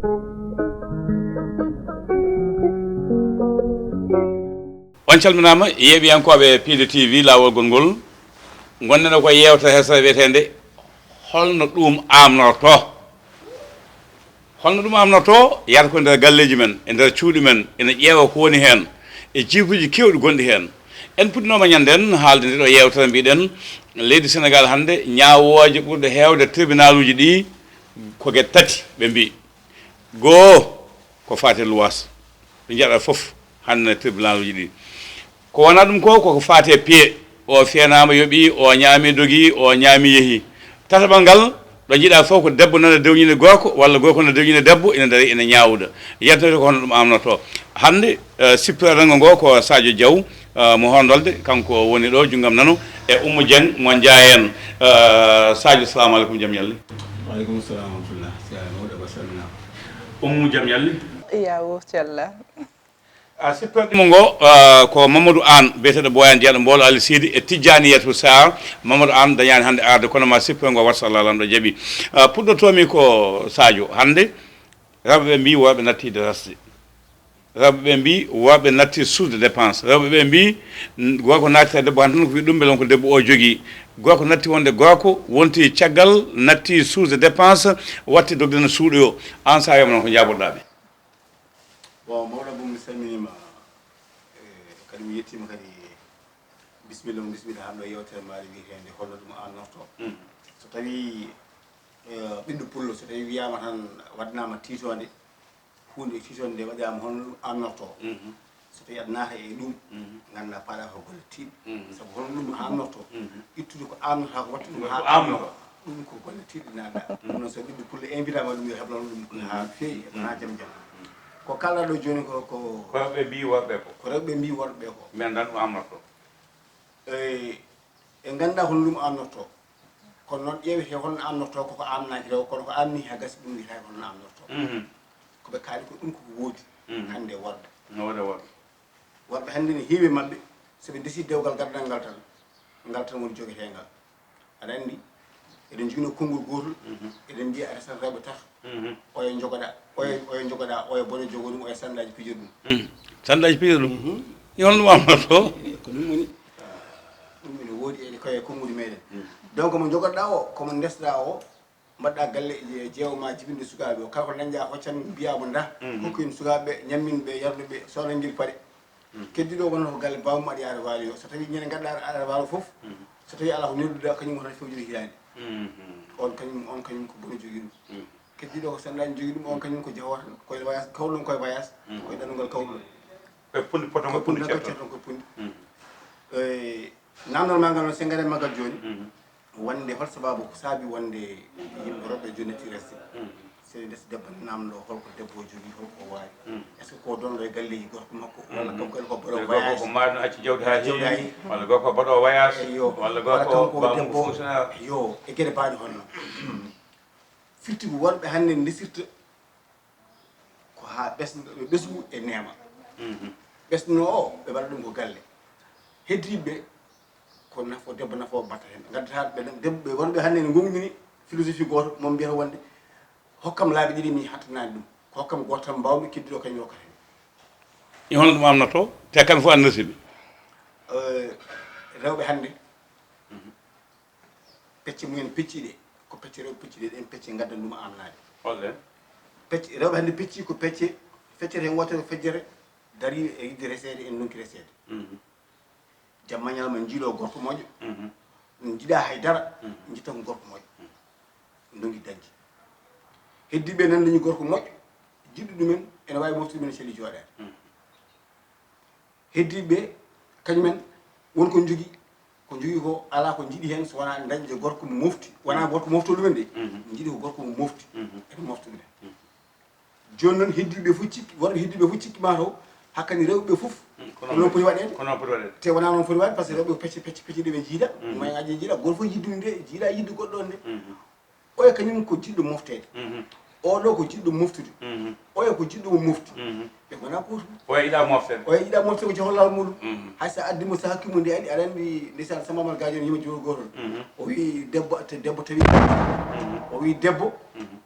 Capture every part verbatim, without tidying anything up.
On calminaama, yeeɓiyankooɓe Piide T V, Laawol Gol Ngol. Ngonɗen ko yeewtere hesere wiyeteende holno ɗum amnorto. Holno ɗum amnorto? Yahata ko nder galleeji men, e nder cuuɗi men, ene ƴeewa ko woni heen, e jiifuuji keewɗi gonɗi heen. En puɗɗinooma ñanden haalde nde ɗo yeewtere, mbiɗen leydi Senegaal hannde, ñaawooje ɓurɗe heewde tribunaluuji ɗi ko geɗe tati, ɓe mbii. Goo, ko faati e luwaas. Ɓe njaɗa fof hannde e tribunaluuji ɗi. Ko wonaa ɗum ko, koko faati e piye. O feenaama, yoɓii, o ñaami, dogii, o ñaami, yehii. Tataɓal ngal, ɗo njiɗaa fof ko debbo nana dewñini gorko, walla gorko nana dewñini debbo, ina darii, ina ñaawda. Yettoyta ko hono ɗum amnorto. Hannde, eh, sippere rengo ngo ko Sadio Diaw, eh, mo Hondolde, kanko woni ɗo, junngam nano, e Oumou Dieng mo Ndiayène. Eh, Sadio, salamu aleykum, jam ñalli. Waaleykum salam wa rahmatullah. Seydi Mawɗo Ba, salminaama. Oumou, jam ñalli. Yawo, cella. A sippirɗo mo ngo, ah, ko Mamadou Anne, biyeteeɗo Boyane, jeyaɗo Mboolo Ali Sidi e Tijjaniyatu Sarr. Mamadou Anne dañaani hannde arde, kono ma sippir ngo, wasa Allah Laamɗo jaɓi. Ah, puɗɗotoomi ko Sadio. Hannde, rewɓe ɓe mbii worɓe natti darasde. Rewɓe ɓe mbii worɓe natti source de dépense. Rewɓe ɓe mbii, n-, gorko naati tawi debbo han tan ko wi ɗum, mbele on ko debbo o jogii. Gorko natti wonde gorko, wonti caggal, natti source de dépense, watti dogde no suuɗoyo. Aan, so a wiyaama noon, ko njaabotoɗaa ɓe? Bon, mawɗo Abou, mi salminiima, e kadi mi yettiima kadi, bisimilla mo bisimilla hannde o yeewtere maare wiyeteende holno ɗum amnorto. Mm. So tawii, e, ɓiɗɗo pullo, so tawii wiyaama tan waɗanaama tiitoonde, huunde tiitoonde nde waɗaama, holno ɗum amnorto. Mhm. So tawii aɗa naata e ɗum, mhm, nganndaa paɗa ko golle tiiɗɗe. Mhm. Sabu holno ɗum amnorto, mhm, ittude ko amnata ko watta ɗum ko haa amnata. Ɗum ko golle tiiɗɗe naatɗa. Mhm. Ɗum noon so ɓiɗɗo pullo invitaama ɗum yo heblo ɗum haa feewi, mhm, wonaa jam jam. Mhm. Ko kaalɗaa ɗo jooni ko, ko ko rewɓe mbii worɓe ko. Ko rewɓe mbii worɓe ko. Mi anndaa ɗum amnorto. E, en nganndaa hono ɗum amnorto. Kono noon ƴeewete holno amnorto, koko amnaaki rewo, kono ko amni haa gasi ɗum wiyata ko holno amnorto. Mhm. Ko ɓe kaali ko ɗum koko woodi, mhm, hannde e worɓe. No woodi e worɓe. Worɓe hannde ne heewi e maɓɓe, so ɓe ndesii dewgal gardal ngal tan, ngal tan woni jogeteengal. Aɗa anndi, eɗen njoginoo konngol gootol, mhm, eɗen mbiya a resat rewɓe tata, mhm, oya jogoɗa, oya, mhm, oya jogoɗa, oya bone jogo ɗum, oya sandaaji pijo ɗum. Mhm. Sandaaji pijo ɗum? Mhm. Ni holno wamata to? Ko ɗum woni. Ɗum ene woodi e koye konnguɗi meɗen. Mhm. Donc mo jogoɗa o, komo ndesɗa o, mbaɗɗa galle e jeewo ma jibinde sukaaɓe o. Kala ko dañɗa hoccan mbiya mo nda, mhm, hokku en sukaaɓe, ñammin ɓe, yarnu ɓe, sohlangel paɗe. Mhm. Keddiɗo wonata ko galle bawmum aɗa yaara waalo o. So tawi ñande gaɗɗa aɗa waalo fof, mhm, so tawi ala ko nelduɗa, kañum wonata fewjude hitaande. Mhm. On kañum, on kañum ko bone jogii ɗum. Mhm. Keddiɗo ko sandaaji jogii ɗum, on kañum ko jawata, koye voyage, kawɗum koye voyage, mhm, koye ɗannungal kawɗum. Koye pundi, poto koye pundi, ceerto, ceerto koye pundi. Mhm. Eh, namdal ma ngal noon, se ngaren maggal jooni, mhm, wonde hol sababu ko saabi wonde yimɓe rewɓe jooni natti resde? Mhm. Se ndes debbo namdo holko debbo o jogii, holko o waawi? Mhm. Est-ce que ko donɗo e galleeji gorko makko, walla, mhm, kanko kadi ko boɗo voyage? Gorko ko maayno acci jawdi haa heewi, walla gorko ko boɗo voyage, eyyo, walla gorko kanko ko debbo fonctionnaire? Eyyo, e geɗe baaɗe hono noon. Firti ko worɓe hannde ndesirta ko haa ɓesngo, ɓesngu e neema. Mhm. Ɓesngo o, ɓe mbaɗa ɗum ko galle. Heddiiɓe ɓe, ko nafo debbo, nafo batta heen. Ngaddata ɓe ɗum, debbo, ɓe wonɓe hannde ne ngongdini philosophie gooto, mo mbiyata wonde, "Hokkam laabi ɗiɗi, mi hattanaani ɗum. Ko hokkam gooto tan mbaawmi, keddiiɗo kañum rokkata heen." Ni hono ɗum amnorto, te kamɓe fof anndirta ɓe? Eh, rewɓe hannde, mhm, pecce mumen pecciɗe, ko pecce rewɓe pecciɗe, ɗen pecce ngaddan ɗum amnaade. Holɗen? Pecce, rewɓe hannde pecci ko pecce, feccere heen wootere ko feccere darii e yiɗde reseede, en ndonki reseede. Mhm. Jamma ñalawma en njiiloo gorko moƴƴo, mhm, en njiɗaa hay dara, mhm, en njitta ko gorko moƴƴo. Mhm. En ndonki dañde. Heddiiɓe nan dañi gorko moƴƴo, jiɗɗo ɗumen, ene waawi moftude men e selli jooɗaade. Mhm. Heddiiɓe ɓe, kañumen, won ko njogii, ko njogii ko, alaa ko njiɗi heen so wonaa dañde gorko mo mofti. Wonaa gorko moftoo ɗumen de, mhm, njiɗi ko gorko mo mofti. Mhm. Ene mofta ɗumen. Mhm. Jooni noon, heddiiɓe ɓe fof cikki, worɓe heddiiɓe ɓe fof cikki maa taw, hakkandi rewɓe ɓe fof, mhm, ko noon poti waɗeede. Ko noon poti waɗeede. Te wonaa noon foti waɗde, par ce que rewɓe ko pecce, pecce, pecce ɗe ɓe njiida, mhm, moyen ngaji ɗi njiida, gooto fof yiɗi ɗum de, jiiɗa yiɗde goɗɗo on de. Mhm. Oya kañum ko jiɗɗo mofteede. Mhm. Oɗo ko jiɗɗo moftude. Mhm. Oya ko jiɗɗo mo mofti. Mhm. Ɓe ngonaa gootum. Oya yiɗaa mofteede. Oya yiɗaa mofteede ko jogo laawol muɗum. Mhm. Hay so a addi mo, so a hokki mo nde ari, aɗa anndi ndeysaan Samba Mal Gaajo ne yima jogo gootol. Mhm. O wii debbo, te debbo tawi. Mhm. O wii debbo, mhm,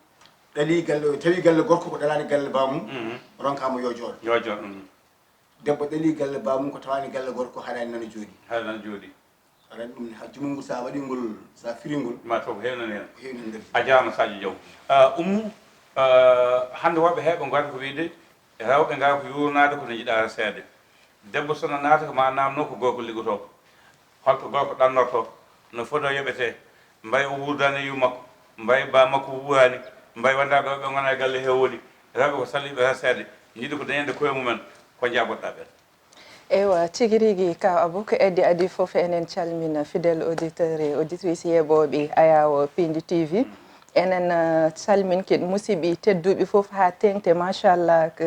ɗalii galle, tawi galle gorko ko ɗalaani galle baamum, Mhm. ronkaama yo jooɗo. Yo jooɗo, mhm. Debbo ɗalii galle baamum ko tawaani galle gorko haɗaani nana jooɗi. Haɗaani jooɗi. Aɗa anndi ɗum ne, hajju mum ngu, so a waɗii ngol, so a firii ngol, ma taw ko heewnani heen. Ko heewnani nder. A jaaraama Sadio Diaw. Ah, Oumou, ah, hannde woɓɓe heewɓe ngoyata ko wiyde rewɓe ngaaka yuurnaade ko no njiɗaa reseede. Debbo so no naata ko ma naamno ko gorko liggotoo ko. Holko gorko ɗannortoo? No foti o yoɓetee? Mbay o wuurdaani e yumma makko? Mbay ba makko wuuraani? Mbay wondaa rewɓe ngonaa e galle he woni? Rewɓe ko salliiɓe reseede, njiɗi ko dañande koye mumen. Ko njaabotoɗaa ɓeen? Eywa, tigi rigi, Kaw Abou, ko adii adii fof, enen calmina fidèle auditeur et auditrice yeeɓooɓe Ayaawo Piindi T V. Enen, eh, calmin kadi musidɓe tedduɓe fof haa teeŋti, machallah, ko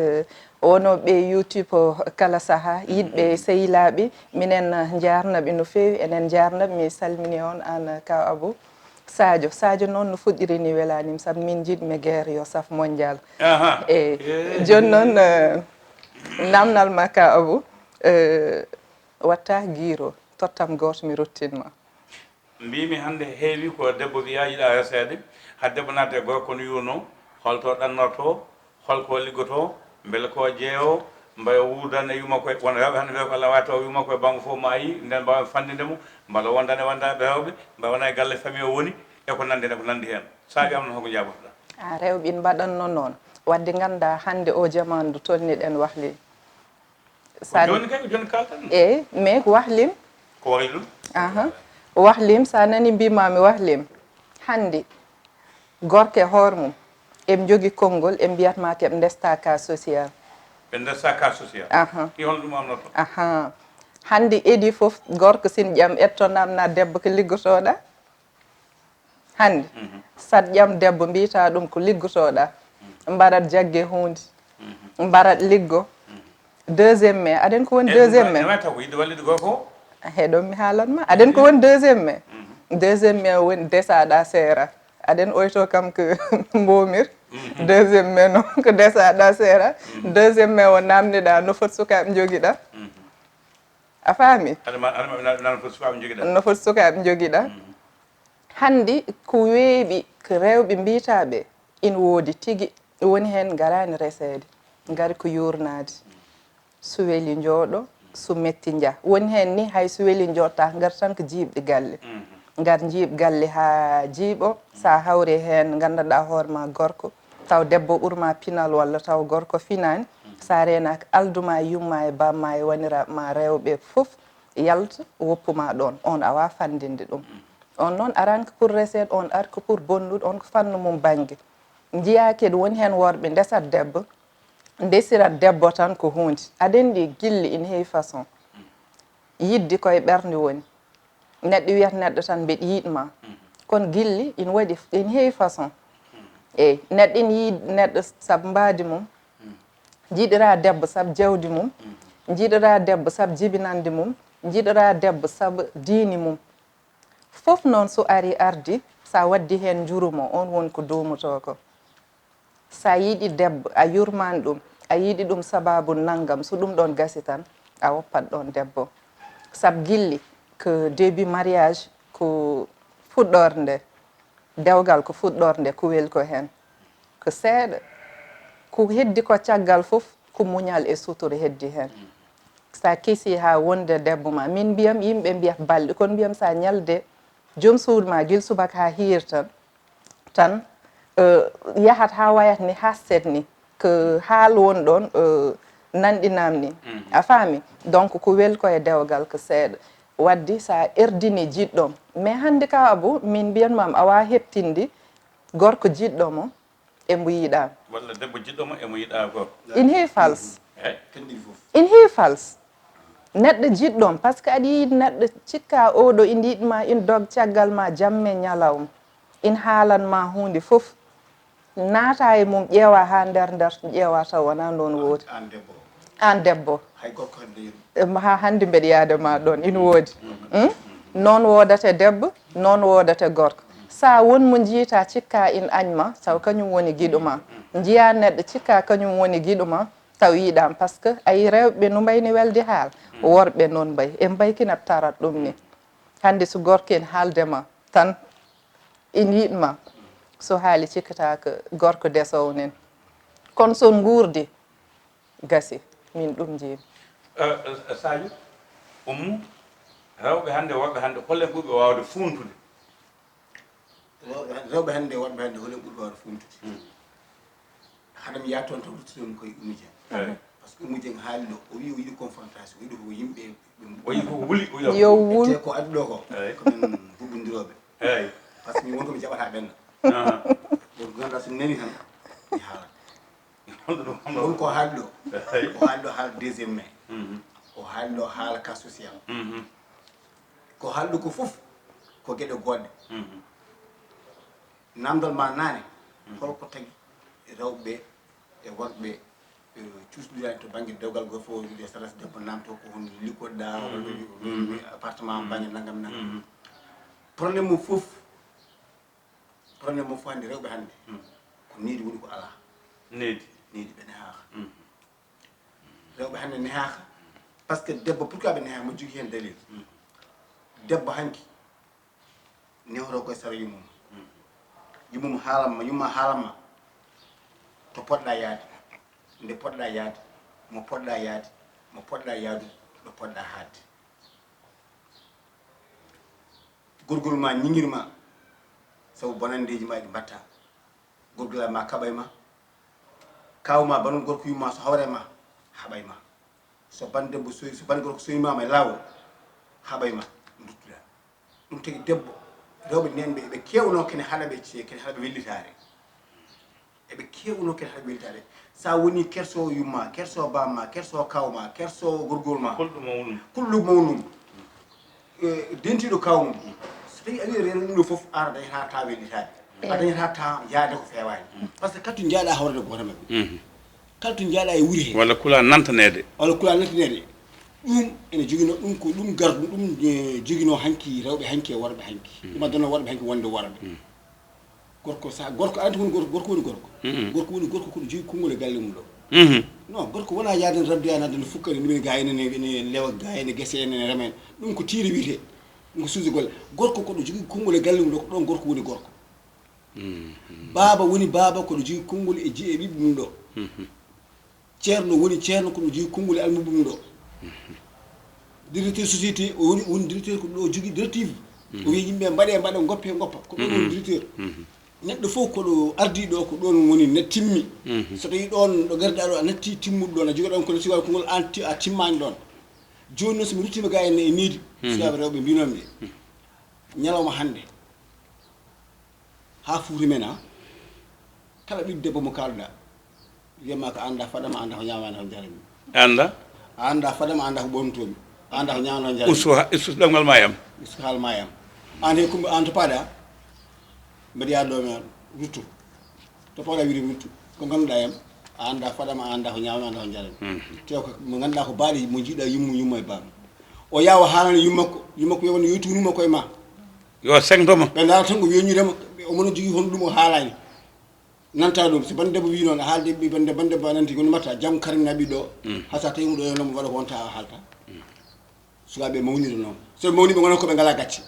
wonooɓe YouTube o kala sahaa, yiɗɓe sehilaaɓe. Minen, eh, njaarnaɓe no feewi, enen njaarnaɓe, mi salmini on aan, Kaw Abou. Sadio, Sadio noon no fuɗɗiri ni welaani mi, sabu min njiɗmi guerre yo saf mondial. Aha. Eyi. Eh. Jooni noon, eh, naamnal ma, Kaw Abou, eh, watta giiro, tottam gooto mi ruttin ma. Mbiimi hannde heewi ko debbo wiyaa yiɗaa reseede, haa debbo naata e gorko kono yuurnoo, holto ɗannortoo, holko liggotoo, mbele ko jeewo, mbay o wuurdan e yumma koye, won rewɓe hannde mbiya ko Allah waata o yumma koye banngo fof maayi, nden mbaawen fanndinde mo, mbala o wondan e wondaa ɓe rewɓe, mbay wona e galle famille o woni, e ko nanndi heen, e ko nanndi heen. So a wiyaama noon, holko njaabotoɗaa? A, rewɓe ina mbaɗatno noon. Waɗde nganndaa hannde o jamaanu ndu tolni ɗen wahli. Ko jooni kay, ko jooni kaalten. Eyi, mais ko wahlim. Ko wahli ɗum? Aha. Wahlim, so a nani mbimami wahlim, hannde gorko e hoore mum, eɓe njogii konngol, eɓe mbiyat ma ko eɓe ndesta cas social. Ɓe ndesta cas social? Aha. Ɗi holno ɗum amnorto? Aha. Hannde edi fof, gorko sine ƴam etto namna debbo ko liggotoɗa. Hannde, saɗa ƴam debbo, mbiyta ɗum ko liggotoɗa, mbarat jagge huunde, mbarat liggo. Deuxième mai, aɗen ko woni deuxième mai? Heɗon mi haalan ma. Aɗen ko woni deuxième mai? Deuxième mai o woni desaɗa seera. Aɗen oyto kam ko mbomir. Deuxième mai noon ko desaɗa seera. Deuxième mai o namniɗa no foti sukaaɓe njogiɗa. A faami? No foti sukaaɓe njogiɗa. Hannde ko weeɓi, ko rewɓe mbiytaa ɓe, ina woodi tigi. Woni heen ngaraani reseede, ngari ko yuurnaade. So weli njooɗo, so metti njah. Woni heen ni hay so weli njooɗtaa, ngar tan ko jiiɓde galle. Ngar njiiɓ galle haa jiiɓo, so a hawri heen nganndanɗaa hoore maa gorko, taw debbo ɓurma pinal walla taw gorko finaani, so a reenaaki alduma e yumma e bamma e waniraaɓe ma rewɓe fof, yalta woppuma ɗoon, oon a waawaa fanndinde ɗum. Oon noon araani ko pour reseede, oon ari ko pour bonnude, oon ko fannu mum bannge. Njiyaa kadi woni heen worɓe ndesat debbo, ndesirat debbo tan ko huunde. Aɗa anndi gilli ina heewi façon. Yiɗde koye ɓernde woni. Neɗɗo wiyat neɗɗo tan mbeɗa yiɗ ma. Kono gilli ina waɗi, ina heewi façon. Eyi, neɗɗo ina yiɗi neɗɗo sabu mbaadi mum, jiɗira debbo sabu jawdi mum, jiɗira debbo sabu jibinande mum, jiɗira debbo sabu diini mum. Fof noon so ari ardi, so a waddi heen njuru mo, oon woni ko duumotoo ko. So a yiɗi debbo, a yurmaani ɗum, a yiɗi ɗum sabaabu nanngam, so ɗum ɗoon gasi tan, a woppat ɗoon debbo. Sabu gilli ko début mariage, ko fuɗɗoorde nde, dewgal ko fuɗɗoorde nde, ko weli ko heen. Ko seeɗa. Ko heddi ko caggal fof, ko muñal e sutura heddi heen. So a kiisii haa wonde debbo ma, min mbiyam, yimɓe mbiyat balɗe, kono mbiyam so a ñalde joom suudu ma gila subaka haa hiir tan, tan, eh, yahat haa wayat ni, hasset ni, ko haal won ɗoon, eh, nanɗinam ni. A faami? Donc ko weli ko e dewgal ko seeɗa. Wadde so a erdini jiɗɗo, mais hannde ka Abou, min mbiyan ma a waawaa heɓtinde gorko jiɗɗo mo, e mbo yiɗaa. Walla debbo jiɗɗo mo e mo yiɗaa gorko. Ina heewi fals. Eyi. Ina heewi fals. Neɗɗo jiɗɗo ma, par ce que aɗa yiɗi neɗɗo, cikkaa oo ɗoo ina yiɗ ma, ina dog caggal ma jamma e ñalawma. Ina haalan ma huunde fof. Naata e mum, ƴeewa haa nder nder, ƴeewa taw wonaa noon woodi. Aan debbo. Aan debbo. Hay gorko hannde yeru. Em, haa hannde mbeɗa yaade ma ɗoon, ina woodi. Hmm? Noon woodata debbo, noon woodata gorko. So a won mo njiytaa, cikkaa ina añ ma, taw kañum woni giɗo ma. Njiyaa neɗɗo, cikkaa kañum woni giɗo ma, taw yiɗaama. Par ce que a yii rewɓe no mbayni welde haal, worɓe noon mbayi. E mbayi kina tarat ɗum ni. Hannde so gorko ina haalde ma tan, ina yiɗ ma. So haali cikkataaka gorko desoowo nen. Kono so nguurdi gasi, min ɗum njiimi. Sadio, Oumou, rewɓe hannde, worɓe hannde, hollen ɓurɓe waawde fuuntude? Rewɓe hannde, worɓe hannde, hollen ɓurɓe waawde fuuntude? Haɗa mi yaha toon taw ruttude mi koye Oumou Dieng. Par ce que Oumou Dieng haali ɗo, o wii o yiɗi confrontation, o yiɗi ko yimɓe ɓe O yii ko wuli, o Yo wul. Te ko addi ɗo ko, ko min hubbindirooɓe. Eeyi. Par ce que min wonko mi jaɓata ɓenna. Aha. Ɗum ko ganduɗa so mi nani tan mi haalat. Holɗo ɗum Ɗum ko haali ɗo. O haali ɗo haala deuxième mai. O haali ɗo haala cas social. Ko haali ɗo ko fof ko geɗe goɗɗe. Namdal ma naane, holko tagi rewɓe e worɓe cuusɗirani to bannge dewgal goo fof, wiide salas debbo namto ko hon liggoɗɗa, holɗo appartement am bannge nangam nangam. Problème mum fof, problème mum fof hannde rewɓe hannde ko needi woni ko alaa. Needi. Needi ɓe nehaaka. Rewɓe hannde nehaaka. Par ce que debbo, pourquoi ɓe nehaaka? Mo jogii heen dalil. Debbo hanki nehoro koye sara yummum. Yummum haalamma, yumma haalamma to poɗɗa yaade, nde poɗɗa yaade, mo poɗɗa yaade, mo poɗɗa yaadu, ɗo poɗɗa haadde. Gorgol ma ñiŋir ma sabu bonanndeeji ma ɗi mbatta. Gorgol ma kaɓay ma. Kaaw ma banun gorko yumma so hawre ma haɓay ma. So ban debbo soy, so ban gorko soymaama e laawol haɓay ma, duttuɗa. Ɗum tagi debbo, rewɓe nen ɓe ɓe kewno kene haɗa ɓe ce kene haɗa ɓe wellitaare. Eɓe kewno kene haɗa ɓe wellitaare. Sa woni kerso yumma, kerso bamma, kerso kawma, kerso gorgol ma. Kulɗo mawnum. Kulɗo mawnum. Dentiɗo kawmum. So tawi a wii reno ɗum ɗo fof ara dañata ta wellitaade. A dañata ta yaade ko fewaani. Par ce que kala to njaaɗa hawrede gooto maɓɓe. Kala to njaaɗa e wuri he. Walla kula nantaneede. Walla kula nantaneede. Ɗum ene jogino ɗum ko ɗum gardu ɗum jogino hanki rewɓe hanki e worɓe hanki. Ɗum addanno worɓe hanki wonde worɓe. Gorko sa gorko anti woni gorko gorko woni gorko. Gorko woni gorko koɗo jogi konngol e galle mum ɗo. Non, gorko wona yaade raddoya nadde no fukkani ɗum ene ga ene ene lewa ga ene gese ene ene rema en. Ɗum ko tiire wiyete. Ɗum ko suusi golle. Gorko koɗo jogi konngol e galle mum ɗo ko ɗon gorko woni gorko. Baaba woni baaba koɗo jogi konngol e jiye ɓiɓɓe mum ɗo. Ceerno woni ceerno koɗo jogi konngol e almuɓɓe mum ɗo. Directeur société o woni woni directeur ko ɗo jogi directive. O wi yimɓe mbaɗe mbaɗe goppe goppa ko ɗon woni directeur. Neɗɗo fof koɗo ardi ɗo ko ɗon woni ne timmi. So tawi ɗon ɗo garda ɗo a natti timmuɗo ɗon a jogi ɗon kono sigal konngol an a timmani ɗon. Joni noon somi ruttima ga en e needi sukaɓe rewɓe mbinomi ɓe ñalawma hande ha fuuti men a kala ɓiɗɗo debbo mo kalɗa wiyatma ko anda fadama anda ko ñamani ko jarami. Anda? A anda fadama anda ko ɓornotomi anda ko ñamani ko jarami. Ustu ustu ɗemngal ma yam. Ustu haal ma yam. An he kumba an to paɗa mbeɗa yaade ɗo mi rutto to paɗa wiide mi rutto ko ganduɗa yam a anda fadama a anda ko ñamami anda ko jarami. Te ko mo ganduɗa ko baɗe mo jiiɗa yummu yumma e bam o yawa haalani yummakko yummakko yo wonde yo tunuma koye ma. Yo sengto ma. Ɓe ndaara tan ko weññude ma, omo no jogii hono ɗum o haalaani. Nanta ɗum, so bannde debbo wii noon, a haalde ɓi bannde bannde debbo a nanti, ko no mbatta jam karmina ɓiɗɗo o, hay so a tawi mo ɗo e noon waɗa ko wonta a haalta. Sukaaɓe mawnira noon. So ɓe mawni ɓe ngonata ko ɓe ngalaa gacce.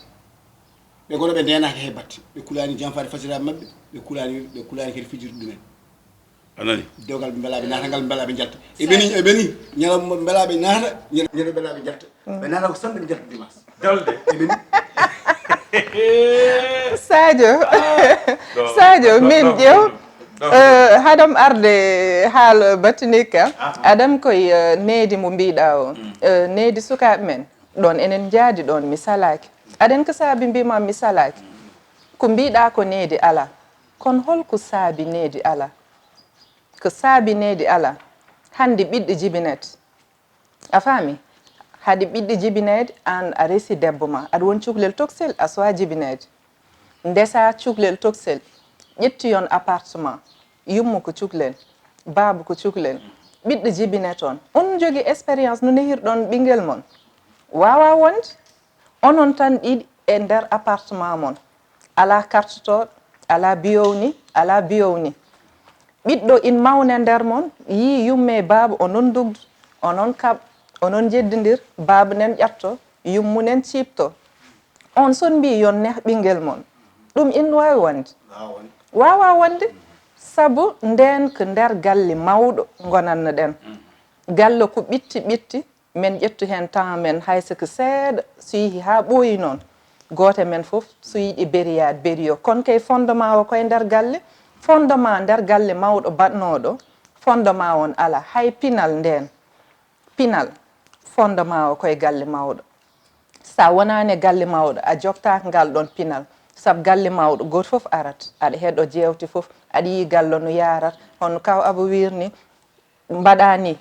Ɓe ngona ɓe ndeenaaka he batte. Ɓe kulaani janfaade fasiraaɓe maɓɓe, ɓe kulaani ɓe kulaani kadi fijirde ɗumen. A nani? Dewgal ɓe mbelaa ɓe naata ngal ɓe mbelaa ɓe njalta. E ɓeni e ɓeni ñalawma ɓe mbelaa ɓe naata ñalawma ɓe mbelaa ɓe njalta. Ɓe naata ko samedi ɓe njalta dimanche. Dalde. E ɓeni. Sadio Sadio min ƴeew. Haɗam arde haala batinika aɗam koye needi mo mbiɗa o needi sukaaɓe men ɗon enen njaadi ɗon mi salaaki aɗen ko saabi mbima mi salaaki ko mbiɗa ko needi ala kono holko saabi needi ala ko saabi needi ala hannde ɓiɗɗo jibinet a faami haɗi ɓiɗɗo jibineede aan a resi debbo ma aɗa woni cuklel toksel a sowa jibineede ndesa cuklel toksel ƴetti yon appartement yummu ko cuklel baabu ko cuklel ɓiɗɗo jibine toon on jogi expérience no nehirɗon ɓinngel mon waawa wonde onon tan ɗiɗi e nder appartement mon alaa kartotooɗo alaa biyowni alaa biyowni ɓiɗɗo ina mawna e nder mon yii yumma e baaba onon ndogdu onon kaɓa onon njeddindir baaba nen ƴatto yummu nen ciibto on son mbii yon neh ɓinngel mon ɗum ina waawi wonde Waawaa wonde, sabu ndeen ko nder galle mawɗo ngonanno-ɗen. Galle ko ɓitti ɓitti, men ƴettu heen temps men hay so ko seeɗa, so yehi haa ɓooyi noon, gooto e men fof so yiɗi beriyaade, beriyoo. Kono kay fondement o koye nder galle, fondement nder galle mawɗo baɗnooɗo, fondement on alaa. Hay pinal ndeen, pinal, fondement o koye galle mawɗo. So a wonaani e galle mawɗo, a joktaaka ngal ɗoon pinal. Sabu galle mawɗo, gooto fof arat. Aɗa heɗo jeewte fof, aɗa yiyi galle no yaarat. Hono Kaw Abou wiirni, mbaɗa ni,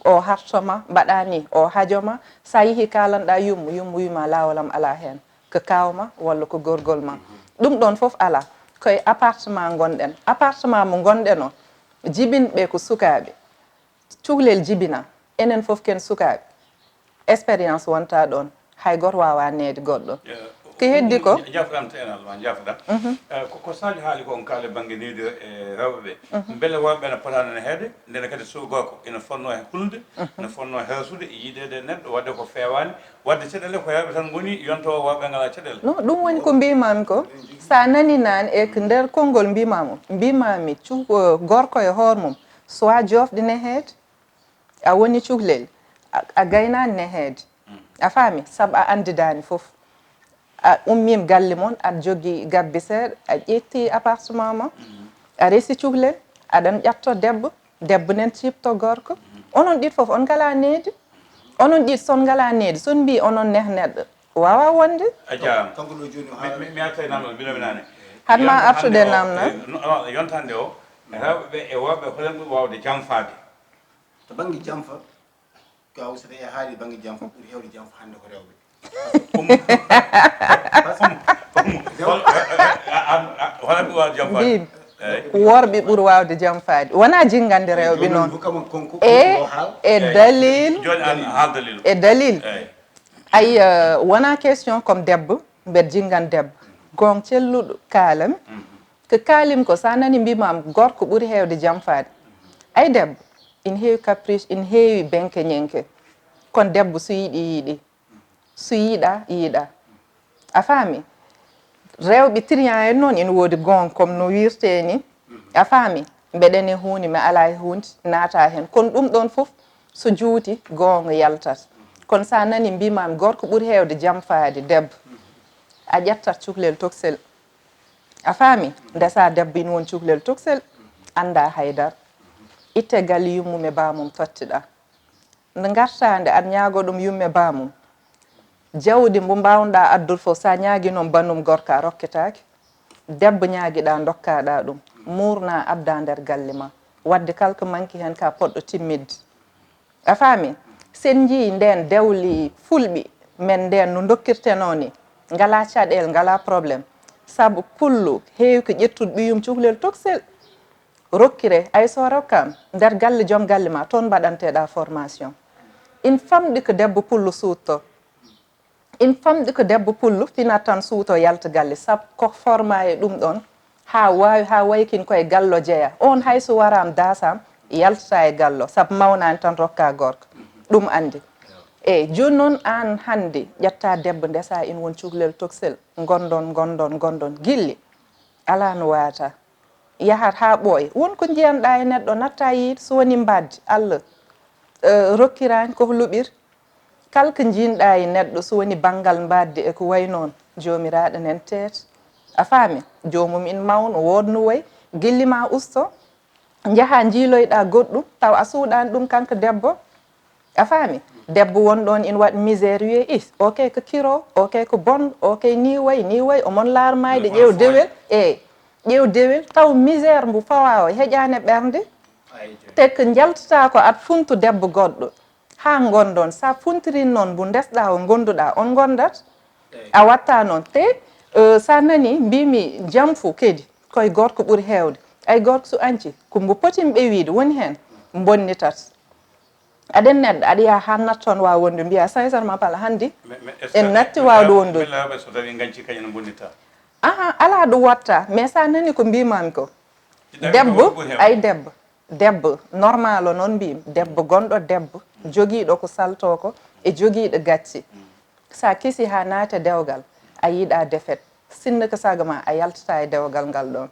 o harto ma, mbaɗa ni, o hajo ma. So a yehi kaalanɗaa yumma, yumma wiy ma laawol am alaa heen. Ko kaaw ma walla ko gorgol ma. Ɗum ɗoon fof alaa. Koye appartement ngonɗen. Appartement mo ngonɗen o, jibinɓe ko sukaaɓe. Cuklel jibina, enen fof ken sukaaɓe. Expérience wonta ɗoon, hay gooto waawaa neede goɗɗo. Ko heddi ko? Jafɗam te enal ma, jafɗa. Eh, ko, ko Sadio haali ko on kaali bannge needi e rewɓe ɓe. Mbele worɓe ene potaano ne heede, ndene kadi so gorko ene fonnoo e hulde, ene fonnoo e hersude, yiideede e neɗɗo, waɗde ko feewaani, waɗde caɗeele ko rewɓe tan ngoni yontoowo, worɓe ngalaa caɗeele. Non, ɗum woni ko mbiimaami ko. So a nanii naan e ko nder konngol mbiimaami, mbiimaami cu-, gorko e hoore mum, soit joofde ne heede, a woni cuklel, a, a gaynaani ne heede. A faami? Sabu a anndidaani fof. A ummiima galle mon, aɗa jogii gabbe seeɗa, a ƴetti appartement ma, a resi cuklel, aɗan ƴatto debbo, debbo nen ciipto gorko. Onon ɗiɗo fof, on ngalaa needi. Onon ɗiɗo, so on ngalaa needi, so on mbii onon neh neɗɗo, waawaa wonde. A jaaraama. Kanko ɗo jooni o haala. Mi, mi, mi arta e namdal, mbiɗo mi naane. Hat ma artude namdal. Eh, no, no, yontande o, rewɓe ɓe e worɓe, hoɗen ɓuri waawde jamfaade? To bannge jamfa, ko aw so tawii a haali bannge jamfa, ɓuri heewde jamfa hannde ko rewɓe. Hono ɓe waawi jamfaade? Mbiimi, worɓe ɓuri waawde jamfaade. Wonaa jinngande rewɓe noon. E, e dalil. Jooni an haal dalil. E dalil. Eey. Ay, eh, wonaa question comme debbo, mbeɗa jinngan debbo. Goong celluɗo kaalami. Ko kaalim ko, so a nani mbiimaam gorko ɓuri heewde jamfaade. Ay debbo, ina heewi caprice, ina heewi benke ñenke. Kono debbo so yiɗi, yiɗi. So yiɗa, yiɗa. A faami? Rewɓe trian en noon ina woodi goong comme no wiirtee ni. A faami? Mbeɗen e huunde, mi alaa e huunde, naata heen. Kono ɗum ɗoon fof so juuti, goonga yaltat. Kono so a nani mbiimaami gorko ɓuri heewde jamfaade debbo, a ƴettat cuklel toksel. A faami? Ndesa debbo ina woni cuklel toksel, anndaa haydara. Itte galle yummum e baamum tottiɗaa. Nde ngartaa nde, aɗa ñaagoo ɗum yummum e baamum. Jawdi mbo mbaawnoɗaa addude fof, so a ñaagii noon banndum gorko, a rokketaake. Debbo ñaagiɗaa, ndokkaɗaa ɗum. Muurnaa, addaa nder galle ma. Waɗde kala ko manki heen ka poɗɗo timmitde. A faami? Sen njii ndeen dewli fulɓe men ndeen no ndokkirtenoo ni. Ngalaa caɗeele, ngalaa problème. Sabu pullo heewi ko ƴettude ɓiyum cuklel toksel. Rokkire, ay so rokkaama, nder galle joom galle ma, toon mbaɗanteɗaa formation. Ina famɗi ko debbo pullo suuttoo. Ina famɗi ko debbo pullo finata tan suuto yalta galle, sabu ko forma e ɗum ɗoon, haa waawi, haa wayi kin koye gallo jeya. Oon hay so waraama daasaama, yaltata e gallo, sabu mawnaani tan rokka gorko. Ɗum anndi. Eey, jooni noon aan hannde ƴetta debbo ndesa ina won cuklel toksel, ngonɗon, ngonɗon, ngonɗon, gilli. Alaa no waata. Yahat haa ɓooya. Won ko njiyanɗaa e neɗɗo, natta yiide, so woni mbaadi, Allah, eh, rokkiraani ko luɓir. Kala ko njiinɗaa e neɗɗo, so woni banngal mbaadi e ko wayi noon, Joomiraaɗo nen teet. A faami? Joomum ina mawno, wooda no wayi, gilli ma usto, njaha njiiloyɗaa goɗɗum, taw a suuɗaani ɗum kanko debbo. A faami? Debbo won ɗoon ina waɗa misère, wiyee, "Ih, o kay ko kiro, o kay ko bon, o kay ni wayi, ni wayi, o mon laar maayde, ƴeew dewel." Eey, ƴeew dewel, taw misère mbo fawaa o heƴaani e ɓernde. Te ko njaltataa ko aɗa funtu debbo goɗɗo. Haa ngonɗon, so a funtirii noon mbo ndesɗaa o ngonduɗaa, on ngondat. A watta noon. Te, eh, so a nani, mbiimi jamfu kadi, koye gorko ɓuri heewde. Ay gorko so anci, ko mbo potin ɓe wiide, woni heen, bonnitat. Aɗen neɗɗo, aɗa yaha haa natton waawa wonde, mbiya, "Sincèrement parler, hannde en natti waawde wondude." Aha, alaa ɗo watta, mais so a nani ko mbiimaami ko, debbo, ay debbo, debbo normal o noon mbiimi, debbo gonɗo debbo, jogiiɗo ko saltoo ko, e jogiiɗo gacce. So a kisi haa naate dewgal, a yiɗa défaite. Sinno ko sago ma, a yaltata e dewgal ngal ɗoon.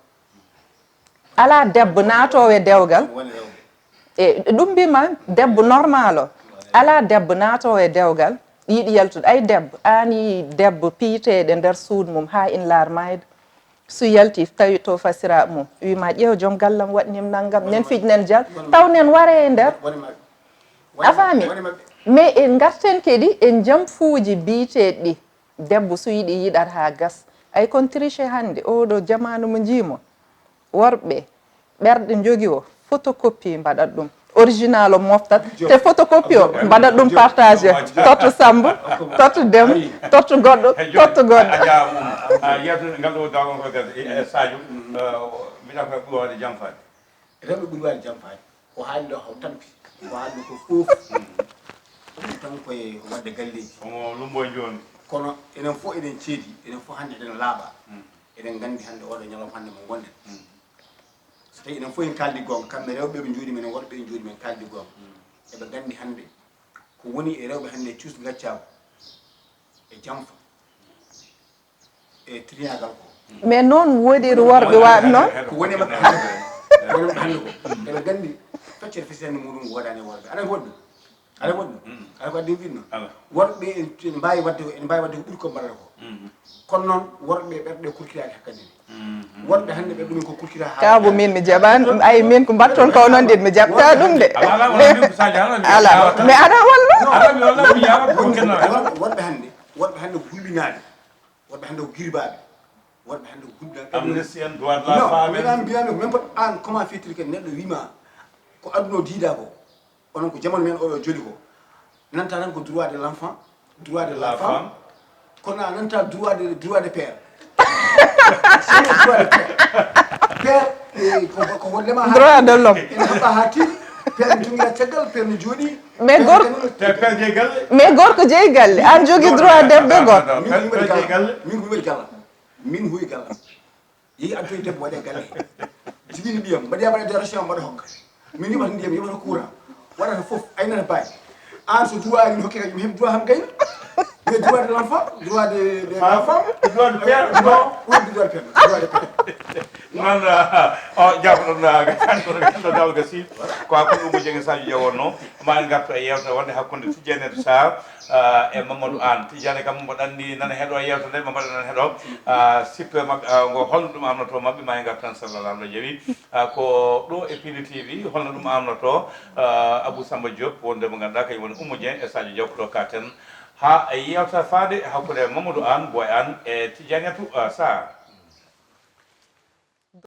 Alaa debbo naatoowo e dewgal. E ɗum mbima debbo normal o. Alaa debbo naatoowo e dewgal yiɗi yaltude. Ay debbo, aan yii debbo piiteeɗe nder suudu mum haa ina laar maayde. So yalti tawi to fasiraaɓe mum, wima ƴeew joom gallam waɗnim nanngam, nen fij nen jal, taw nen ware e nder. A faami? Mais en ngarten kadi e jamfuuji biyeteeɗi ɗi debbo so yiɗi yiɗat haa gas. Ay kon triche hannde, oɗo jamaanu mo njiimo. Worɓe ɓerɗe njogi o, photocopie mbaɗat ɗum. Original o moftat, te photocopie o mbaɗat ɗum partage. Totto Sambo, totto Dem, totto goɗɗo, totto goɗɗo. A jaaraama. A yiyat ngal ɗo daagon ko gasi, e, e Sadio, eh, mbiɗa koye ɓuri waɗde jam faade. Rewɓe ɓuri waɗde jam faade. Ko haalde o haw tampi. Ko haalde ko fof. Ɗum tan koye waɗde galleeji. Omo lumbo jooni. Kono enen fof eɗen ceedi, enen fof hannde eɗen laaɓa. Mm. Eɗen nganndi hannde oɗo ñalawma hannde mo ngonɗen. Mm. So tawi enen fof en kaaldi goonga, kamɓe rewɓe ɓe njooɗi men, worɓe ɓe njooɗi men kaaldi goonga. Mm. Eɓe nganndi hannde ko woni e rewɓe hannde e cuus gaccaagu e jamfa e triangle ko. Mais noon woodiri worɓe waaɓe noon. Ko woni e maɓɓe hannde ko, ko woni e maɓɓe hannde ko. Eɓe nganndi feccere fesiyannde muɗum ko waɗaani e worɓe. Aɗa woɗɗi? Aɗa woɗɗi? Mm. Aɗa ko addi winno? Ala. Worɓe en, en mbaawi waɗde ko, en mbaawi waɗde ko ɓuri ko mbaɗata ko. Mm. Kono noon, worɓe ɓerɗe kurkiraaki hakkadi. Mm. Worɓe hannde ɓe ɗumen ko kurkira haa Kaabu min mi jaɓan, ay min ko mbatton ko noon ɗin mi jaɓta ɗum de. Ala, ala, wala min ko Sadio, ala, mi Ala, jaɓata. Mais aɗa wallu? Non. Ala, mi walla, mi jaɓata ko worɓe, kenno. Worɓe, worɓe hannde, worɓe hannde ko hulɓinaade. Worɓe hannde ko girbaaɓe. Worɓe hannde ko hulɓinaade. Amnesty en, droit de la femme en. Non, mais an mbiyami ko même pas an comment fait-il que neɗɗo wima ko aduna o diida ko. Onon ko jamanu men oɗo joli ko. Nanta tan ko droit de l'enfant, droit de la femme. Kono a nanta droit de, droit de père. C'est le droit de père. Père, eh, ko, ko, ko lema haa Droit de l'homme. Ene haɓɓa haa tiiɗi. Père ne jogira caggal, père ne jooɗi. Mais Père gor-, ne Te père jeyi galle. Mais gorko jeyi galle. An jogi droit debbo e gorko. Non, non, non, père, père jeyi galle. Min ko mi waɗi galla. Min huwi galla. Yehi addoyi debbo waɗe galle. Jibini ɓiyam, mbaɗi aɓa adde restaurant mbaɗa hokka. Min yoɓata ndiyam, yoɓata courant. Waɗata fof, aynata baay. An so droit ari mi hokke kadi, mi heɓi droit ham gayna. Mais droit de l'enfant, droit de, de la femme. Droit de père, non. Oui, droit de père, droit de père. Noon, ah, o jaafoɗon, ah, gasani kono ganndo dawol gasi. Ko hakkunde Oumou Dieng e Sadio Diaw wonno. Ma en ngartu e yeewtere wonde hakkunde Tidiane Sarr, ah, e Mamadou Anne. Tidiane kam mboɗo anndi nana heɗo yeewtere nde, Mamadou nana heɗo. Ah, sippe maɓɓe, ah, ngo holno ɗum amnoto maɓɓe, ma en ngartu tan so Allah Laamɗo jaɓi. Ah, ko ɗo e Pili T V, holno ɗum amnoto, ah, Abou Samba Diop, wonde mo ngannduɗaa kañum woni Oumou Dieng e Sadio Diaw ko ɗo katen. Haa e yeewtere faade hakkunde Mamadou Anne, Boy Anne e Tidiane Sarr.